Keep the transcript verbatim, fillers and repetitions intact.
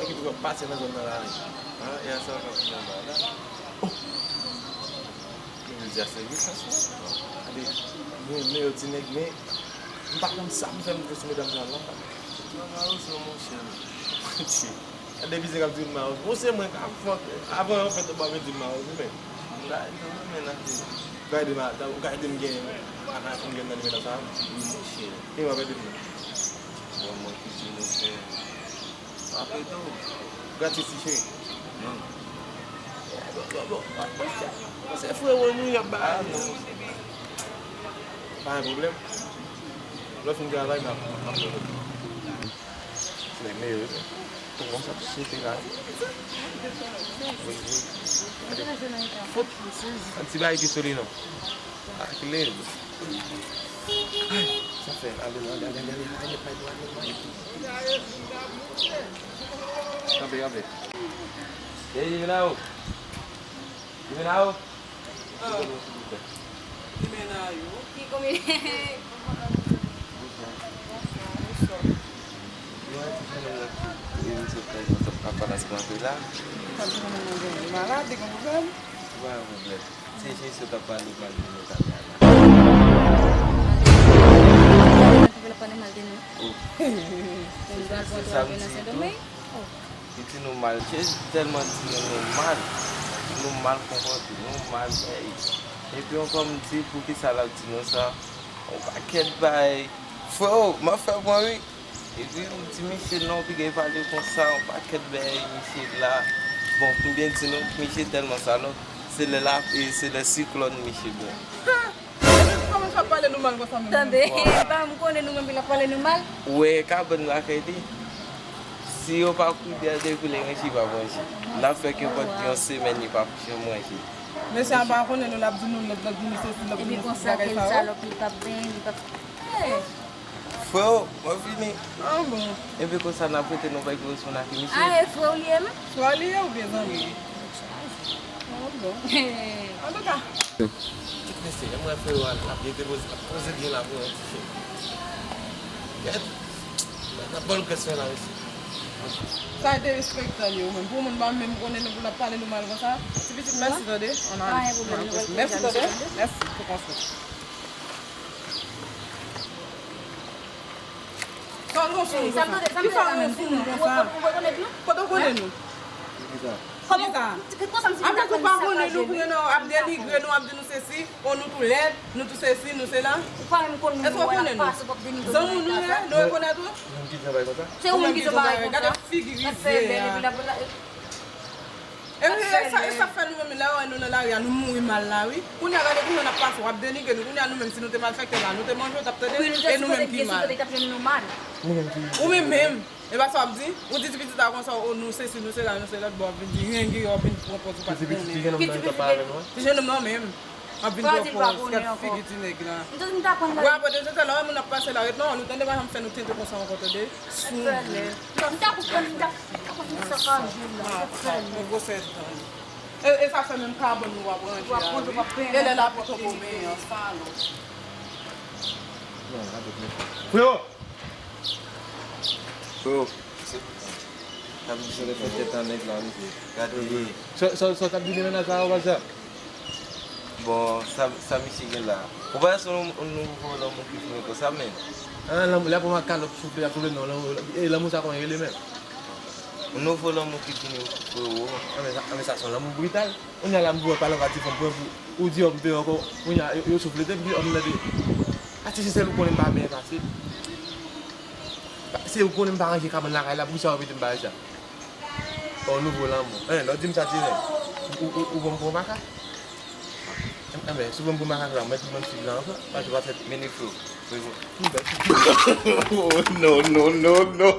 Ekip yo ap pase nan zòn nan la wi. Ah, e a sa k ap fè anba la. Oh! Men yo di a sèvis sa sou. Gade, men, men yo ti nèg, men m pa konn sa m fè m vle sou medam sa non. Mawozo, monchè. Gade bizè k ap di m mawozo. Bon, se mwen k ap fè, avan yo fè tout bagay di m mawozo, men. Gade, gade m gen, gade m gen nan nimewo sa. Monchè. Ki w ap ede m nan? Bon, mwen ki di nou fè. Apre tou, gratis li, cheri. Non. Bon, bon, bon, bon, se frero nou y ap bay. Ah, non. Pa gen pwoblèm. Lè w fin travay, m ap, m ap rele w. Flemmé, wi. Tonton sa ap sote la. Wi, wi. Gade. Fout. An ti bagay ki sou li, non. Ah, ki led. Ay, sa fè. Ale, ale, ale, ale, ale, ale, ale, ale. Kanpe, kanpe. Ey, Juvenal. Juvenal. Ah. Juvenal. Ki komi-, Bonswa. Bonswa. Mwen ti fè nan ki, e, misye fè, misye ap pale ak mwen la. Sa ti fè nan malad, li gen pwoblèm? Pa gen pwoblèm. Se Jezi k ap pale mal de nou talè a la. Mwen twouve l ap pale mal de nou. Oh. Mwen pral pran twa nan Sendomeng. Oh. Li di nou mal. Jezi tèlman di nou, nou mal. Nou mal konpòte, nou mal bèy. Epi ankò m di, poukisa l ap di nou sa? Yon pakèt bagay. Freo, m ap fè pran wi. Epi m di misye non, piga pale konsa, yon pakèt bèy misye la. Bon, pou m byen di nou, misye tèlman salòp, se lè la, e se lè siklòn misye byen. Epi kòman sa pale nou mal konsa menm? Tande, pa m konnen nou menm ki l ap pale nou mal. Ou wè kabann lakay li? Si yo pa koude a depi lè ranje, li p ap ranje. L ap fè kenpòt yon semèn, li p ap janm ranje. Mesye a pa konnen nou, l ap di nou, l ap di nou sesi, l ap di nou bagay sa yo. Epi konsa ke l salòp, li p ap benyen, li p ap. Hey! Freo, mwen vini. Ah bon. Epi konsa n ap rete nou bay koresponn ak misye. Ah, e frè w li ye menm? Frè w li ye oubyen zanmi? Ah bon. Antouka. Tout mesye, lè m wè freo a, l ap byen depoze, l ap poze byen la pou yon ti chen. Kèt. N ap ban l kèt la mesye. Sa derespektan li yo menm. Pou moun pa menm konnen nou pou l ap pale nou mal konsa. Ti pitit, mèsi tande. Ann ale. Pa gen pwoblèm, nou pral koze. Mèsi tande. Mèsi pou konsèy. Sa w gen sou moun konsa? Ki sa w gen sou moun konsa? Ou rekonèt nou? Kote w konnen nou? Kisa? Kisa? Apre tou pa konnen nou, pou nou ap denigre nou, ap di nou sesi, o nou tou lèd, nou tou sesi, nou sela. Èske w konnen nou? Zanmi w nou ye? Nou rekonèt ou? Ou menm ki di yon bagay konsa? Se ou menm ki di yon bagay konsa? Gade figi rize a. E wi, e sa, e sa fè nou menm lè yo wè nou nan lari a, nou mouri mal la wi. Kounye a gade kouman n ap pase, w ap denigre nou. Kounye a nou menm si nou te malfektè la, nou te manje, w t ap tande, e nou menm ki mal. Ou menm menm, e pa sa w ap di, ou di ti pitit la konsa, o nou sesi, nou sela, nou sela, bon, w ap vin di, rengi, w ap vin pran pòz ou pa t konnen. Ki ti pitit li ye? Ti jenòm nan menm. Ap vin pran pòz, gad figi ti nèg la. Ou wè apre de se la, wè moun ap pase la, ret non, nou tande pa janm fè nou tenten konsa ankò, tande. Sou. M t ap pran, m t ap, m t ap pran sa ka jwe la. Yon gwosè dan. E, e sa fè menm kabann nou w ap ranje a wi. E lè la pito pou benyen an, salòp. Freo! Freo! Sa misye fè tèt an nèg la, mesye. Gade. Sa, sa, sa w t ap di de mennaj la, pastè? Bon, sa, sa misye gen la? Ou pa wè se yon, yon nouvo lanmou ki fini konsa, men. Ah, lanmou, lè pou mwen kalòt soufle, ap soufle, non, lanmou, e lanmou sa kòman rele menm? Yon nouvo lanmou ki fini, frero. Ah, men sa, ah, men sa se yon lanmou brital. Kounye a la, m voye pale ak ti fanm, pou, pou, ou di òm deyò ankò. Kounye a, yo, yo soufle, depi òm nan de. A ti sensèl ou konnen m pa byen pase. Se ou konnen m pa ranje kabann lakay la, poukisa w ap ede m bagay sa? Yon nouvo lanmou. Hein, lè w di m sa, ti nèg. Ou, ou, ou ban m pou yon makak? Enben, si w ban m pou makak la, ou mèt ban m fig la ankò. Paske w pa fè. Mini freo. Oh, non, non, non, non.